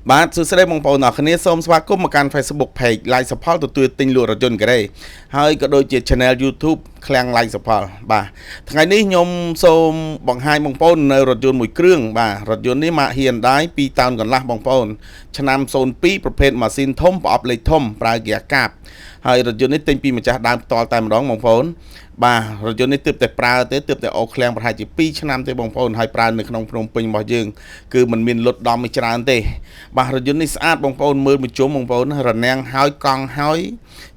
បាទសួស្តីបងប្អូនអរគ្នាសូមស្វាគមន៍មកកាន់ Facebook Page ឡាយសផលទទួលទិញលក់រថយន្តការ៉េហើយក៏ដូចជា Channel YouTube ឃ្លាំងឡាយសផលបាទថ្ងៃនេះខ្ញុំសូមបង្ហាញបងប្អូននៅរថយន្តមួយគ្រឿងបាទរថយន្តនេះម៉ាក Hyundai 2តោនកន្លះបងប្អូនឆ្នាំ02ប្រភេទម៉ាស៊ីនធំប្រអប់លេខធំប្រើហ្គាកាបហើយរថយន្តនេះទិញពីម្ចាស់ដើមផ្ទាល់តែម្ដងបងប្អូនបាទរថយន្តនេះទើបតែប្រើទេទើបតែអូឃ្លាំងប្រហែលជា2ឆ្នាំទេបងប្អូនហើយប្រើនៅក្នុងភ្នំពេញរបស់យើងគឺมันមានលុតដំឯច្រើនទេបាទរថយន្តនេះស្អាតបងប្អូនមើលមួយជុំបងប្អូនរនាំងហើយកង់ហើយ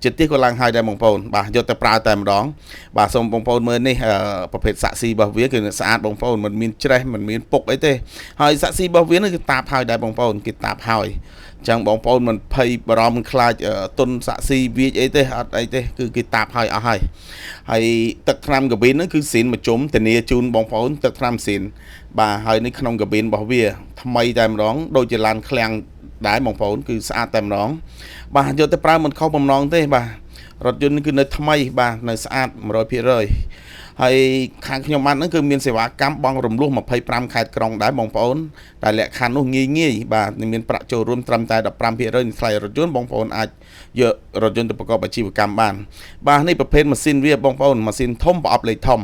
ជាតិក៏ឡើងហើយដែរបងប្អូនបាទយកទៅប្រើតែម្ដងបាទសូមបងប្អូនមើលនេះប្រភេទសាក់ស៊ីរបស់វាគឺស្អាតបងប្អូនมันមានច្រេះมันមានពុកអីទេហើយសាក់ស៊ីរបស់វានេះគឺតាបហើយដែរបងប្អូនគេតាបហើយចឹងបងប្អូនមិនភ័យបារម្ភខ្លាចទុនសាក់ស៊ីវាចអីទេអត់អីទេគឺគេតាបហើយអស់ហើយហើយទឹកថ្នាំកាប៊ីនហ្នឹងគឺស៊ីនមួយជុំធានាជូនបងប្អូនទឹកថ្នាំស៊ីនបាទហើយនេះក្នុងកាប៊ីនរបស់វាថ្មីតែម្ដងដូចជាឡានឃ្លាំងដែរបងប្អូនគឺស្អាតតែម្ដងបាទយកទៅប្រើមិនខុសបំណងទេបាទរថយន្តនេះគឺនៅថ្មីបាទនៅស្អាត100%ហើយខាងខ្ញុំបានហ្នឹងគឺមានសេវាកម្មបង់រំលោះ25ខេត្តក្រុងដែរបងប្អូនតែលក្ខខណ្ឌនោះងាយងាយបាទមានប្រាក់ចូលរួមត្រឹមតែ15%នៃថ្លៃរថយន្តបងប្អូនអាចយករថយន្តទៅប្រកបអាជីវកម្មបានបាទនេះប្រភេទម៉ាស៊ីនវាបងប្អូនម៉ាស៊ីនធំប្រអប់លេខធំ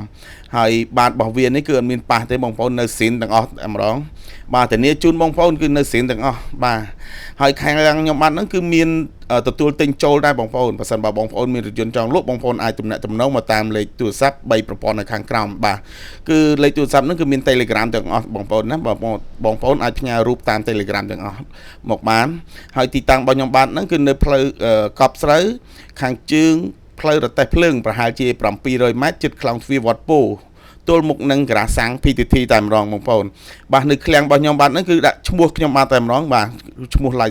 ហើយបាទរបស់វានេះគឺអត់មានប៉ះទេបងប្អូននៅស៊ីនទាំងអស់តែម្ដងបាទធានាជូនបងប្អូនគឺនៅស៊ីនទាំងអស់បាទហើយខាងខ្ញុំបាទហ្នឹងគឺមានទទួលទិញចូលដែរបងប្អូនបើសិនបើបងប្អូនមានរថយន្តចង់លក់បងប្អូនអាចទំនាក់ទំនងមកតាមលេខទូរស័ព្ទ3ប្រព័ន្ធនៅខាងក្រោមបាទគឺលេខទូរស័ព្ទហ្នឹងគឺមាន Telegram ទាំងអស់បងប្អូនណាបងបងប្អូនអាចផ្ញើរូបតាម Telegram ទាំងអស់មកបានហើយទីតាំងរបស់ខ្ញុំបាទហ្នឹងគឺនៅផ្លូវកប់ស្រូវខាងជើងផ្លូវរទេះភ្លើងប្រហែលជា700ម៉ែត្រជិតខ្លោងទ្វារវត្តពោទល់មុខនឹងក្រាសាំង PTT តែម្ដងបងប្អូនបាទនៅឃ្លាំងរបស់ខ្ញុំបាទហ្នឹងគឺដាក់ឈ្មោះខ្ញុំបាទតែម្ដងបាទឈ្មោះឡាយ